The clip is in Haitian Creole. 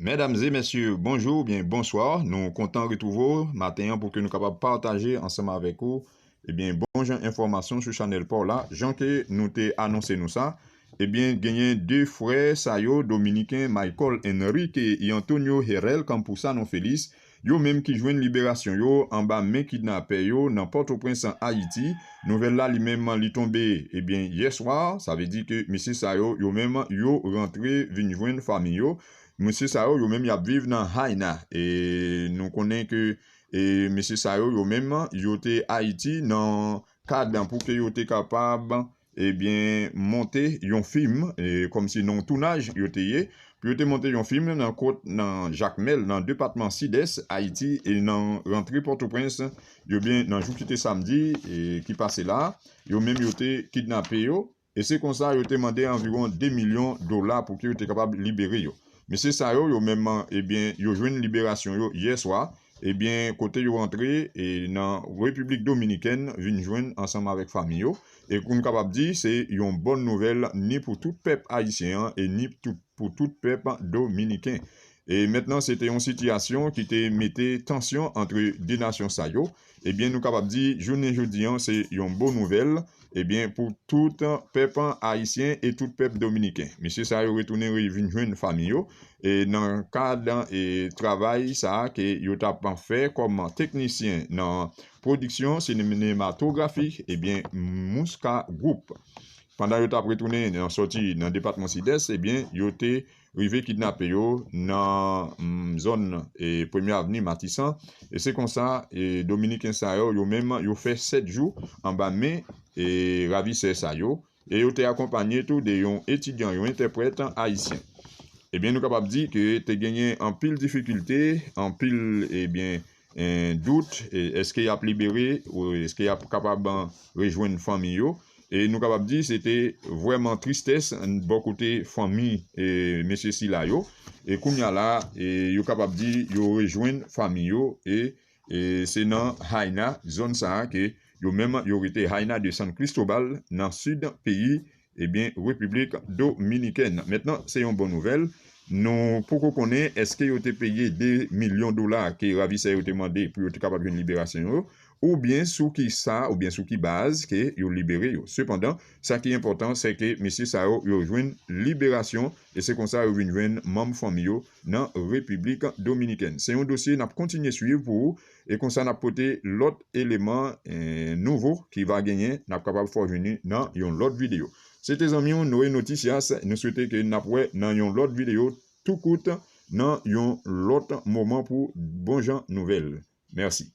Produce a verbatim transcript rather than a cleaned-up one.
Medam e mesye, bonjou oubyen bonswa. Nou kontan retwouve w maten an pou ke nou kapab pataje ansanm avèk ou, ebyen, bon jan enfòmasyon sou chanèl pa w la, jan ke nou te anonse nou sa. Ebyen, genyen de frè sa yo, dominiken Michael Enrique e Antonio Herel Campuzano Félix, yo menm ki jwenn liberasyon yo anba men kidnapè yo nan Pòtoprens, Ayiti. Nouvèl la, li menm, li tonbe, ebyen, yè swa. Sa vle di ke mesye sa yo, yo menm, yo rantre vin jwenn fanmi yo. Mesye sa yo, yo menm, y ap viv nan Haina. E nou konnen ke, e, mesye sa yo, yo menm, yo te Ayiti nan kad pou ke yo te kapab, ebyen, monte yon fim, e, kòmsi nan yon tounaj yo te ye, pou yo te monte yon fim nan kot, nan Jakmèl, nan depatman Sidès, Ayiti, e nan rantre Pòtoprens, yo byen, nan jou ki te samdi, e, ki pase la, yo menm yo te kidnape yo, e se konsa yo te mande anviwon de milyon dola pou ke yo te kapab libere yo. Mesye sa yo, yo menm, ebyen, yo jwenn liberasyon yo yè swa, ebyen, kote yo antre, e, nan Repiblik Dominikèn, vin jwenn ansanm avèk fanmi yo. E pou n kapab di, se yon bòn nouvèl ni pou tout pèp ayisyen an e ni tout, pou tout pèp dominiken. E mentnan, se te yon sitiyasyon ki te mete tansyon antre de nasyon sa yo. Ebyen, nou kapab di, jounen jodi an, se yon bon nouvèl, ebyen, pou tout pèp ayisyen e tout pèp dominiken. Mesye sa yo retounen re-, vin jwenn fanmi yo. E nan kad, e, travay sa a ke yo t ap fè kòm teknisyen nan pwodiksyon sinematografik, ebyen, Mouska Group. Pandan yo t ap retounen nan sòti nan depatman Sidès, ebyen, yo te rive kidnape yo nan, mm, zòn, e, Premye Avni Matisan. E se konsa, e, dominiken sa yo, yo menm, yo fè sèt jou anba men, e, ravisè sa yo. E yo te akonpanye tou de yon etidyan, yon entèprèt ayisyen. Ebyen, nou kapab di ke te genyen anpil difikilte, anpil, ebyen, en, dout, e, èske y ap libere ou èske y ap kapab, an, rejwenn fanmi yo. E nou kapab di se te vrèman tristès bò kote fanmi, e, mesye sila yo. E kounye a la, e, yo kapab di yo rejwenn fanmi yo e, e se nan Haina, zòn sa a ke yo menm yo rete, Haina de San Cristobal, nan sid peyi, ebyen, Repiblik Dominikèn. Mentnan, se yon bon nouvèl. Nou poko konnen èske yo te peye de milyon dola ke ravisè yo te mande pou yo te kapab jwenn liberasyon yo, oubyen sou ki sa, oubyen sou ki baz ke yo libere yo. Sepandan, sa ki enpòtan, se ke mesye sa yo, yo jwenn liberasyon, e se konsa yo vin jwenn manm fanmi yo nan Repiblik Dominikèn. Se yon dosye n ap kontinye swiv pou ou, e konsa n ap pote lòt eleman, eh, nouvo ki va genyen, n ap kapab fè w jwenn li nan yon lòt videyo. Se te zanmi w, Noé Noticias. Nou swete ke n ap wè nan yon lòt videyo tou kout, nan yon lòt moman pou bon jan nouvèl. Mèsi.